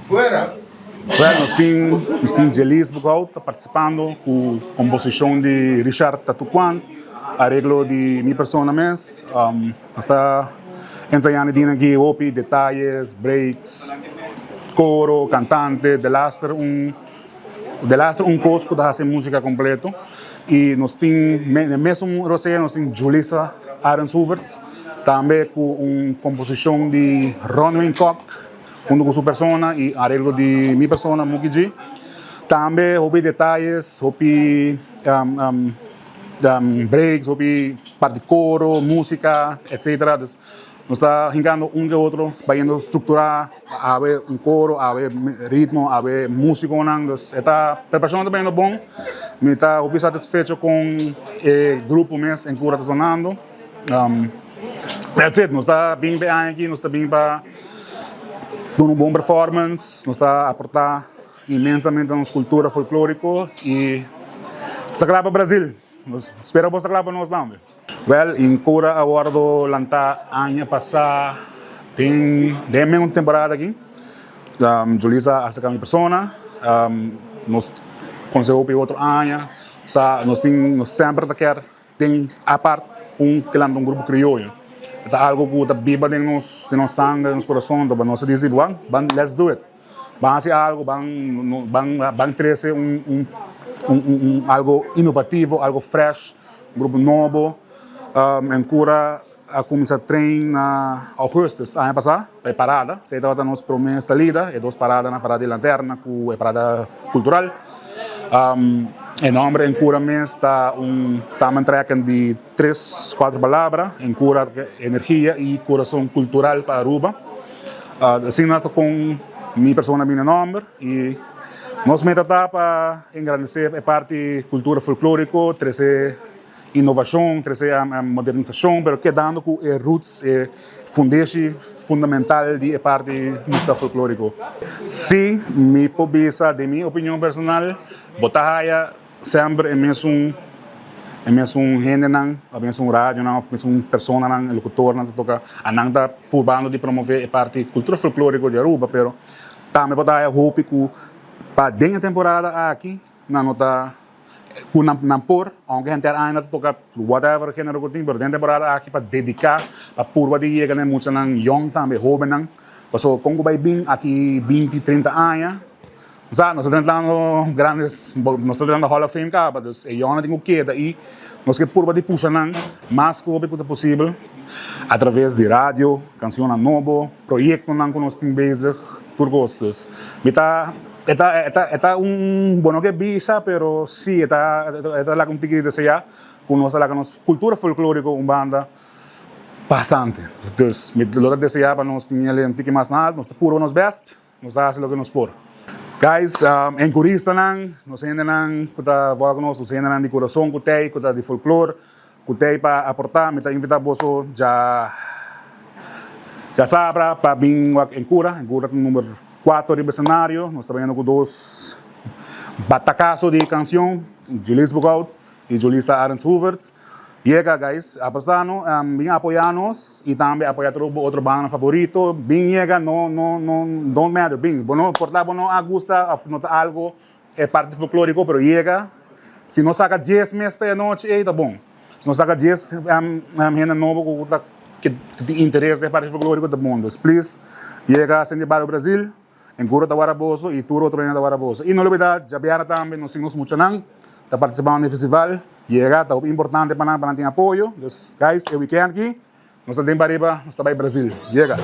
Fuera! Well, nos tin nos tin Jelis Boekhoudt ta participando cu composicion di Richard Tatuquant, areglo di mi persona mes. Nos ta ensayando dina aki hopi detayes, breaks, coro, cantante, delaster un delaster un cos cu ta haci musica completo. Y nos tin den e mesun rosea nos tin Julissa Arends-Hoevertsz tambe cu un composicion di Ronwin Kok hunto cu su persona y areglo di mi persona Muki G. Tambe hopi detayes, hopi breaks, hopi parti coro, musica, etcetera. Dus nos ta hincando un ke otro, bayendo structura, awe un coro, awe ritmo, awe musiconan. Dus e ta preparacion ta bayendo bon. Mi ta hopi satisfecho con e grupo mes en cura ta sonando. That's it, nos ta bin pa e aña aki, nos ta bin pa duna un bon performance, nos ta aporta inmensamente na nos cultura folklorico y nos ta cla pa Brasil. Nos spera bos ta cla pa nos tambe. Well, Incura a wordo lanta aña pasa den den mesun temporada aki. Julissa a acerca mi persona, nos conoce hopi otro aña, sa nos tin nos semper ta kier Den apart un ke lanta un grupo krioyo e ta algo ku ta biba den nos den nos sanger den nos kurason enton nos a disi ban ban let's do it ban hasi algo ban ban ban trese un un un un algo inovativo algo fresh un grupo nobo Encura a kuminsá train na augustus aña pasá pa e parada esei tabata nos promé salida e dos paradanan parada di lanterna ku e parada kultural. E nomber Encura mes ta un samentrekken di tres, cuatro palabra, Encura energia y curason cultural pa Aruba. Asina ta con mi persona bini e nomber y nos meta ta pa engrandece e parti cultura folklorico, trece Innovacion, trece modernisacion, pero kedando cu e roots, e fundeshi fundamental di e parti musica folklorico. Si, mi por bisa, den mi opinion personal, bo ta haya semper e mesun e mesun hendenan, of mesun radionan, of mesun personanan, locutornan ta toca, anan ta purbando di promove e parti cultura folklorico di Aruba, pero tambe bo ta haya hopi cu pa den e temporada aki nan no ta. Ku nan nan por, aunke henter aña ta toka whatever género ku tin, pero den temporada aki pa dediká, pa purba di yega na e muchanan yòn tambe, hóbennan. Pasobra kon ku bai bin aki binti, trinta aña, sa, nos ta drentando grandes, nos ta drentando Hall of Fame kaba, dus e yònnan tin ku keda i nos ke purba di pusha nan mas ku hopi ku ta posibel atraves di radio, kanshonnan nobo, proyektonan ku nos tin bezig, tur kos. Dus mi ta. E ta e ta e ta un bo no ke bisa pero si e ta e ta laga un tiki di deseá ku nos ta laga nos kultura folklóriko un banda bastante. Dus mi lo ta deseá pa nos tin el un tiki mas na alto, nos ta purba nos bèst, nos ta hasi loke nos por. Guys, enkuristanan, nos hendenan ku ta wòrdu ku nos, nos hendenan di kurason ku t'ei, ku ta di folklor, Ku t'ei pa aportá, mi ta invitá boso dja djasabra pa bin wak Encura. Encura ta number kuater riba esenario. Nos ta biniendo ku dos batakaso di kansion, Julis Boekhoudt i Julissa Arends Hoevertsz. Yega guys, aportá no, bin apoyá nos i tambe apoyá tur bo otro bandanan favorito. Bin yega, no no no don't matter, bin. Bo no por ta bo no a gusta òf no ta algo. E parti folkloriko pero yega si nos saka dies mes pa e anochi ey ta bon. Si nos saka dies hende nobo ku ta ku tin interes den e parti folkloriko ta bon. Dus please yega Senti Barrio Brasil, Encuro ta wara boso y tur otro hende ta wara boso. Y no lubida djabièrnè tambe nos tin nos muchanan ta partisipando den e festival. Yega ta hopi importante pa nan pa nan tin apoyo. Dus guys e weekend aki. Nos ta den pariba, nos ta bai Brasil. Yega!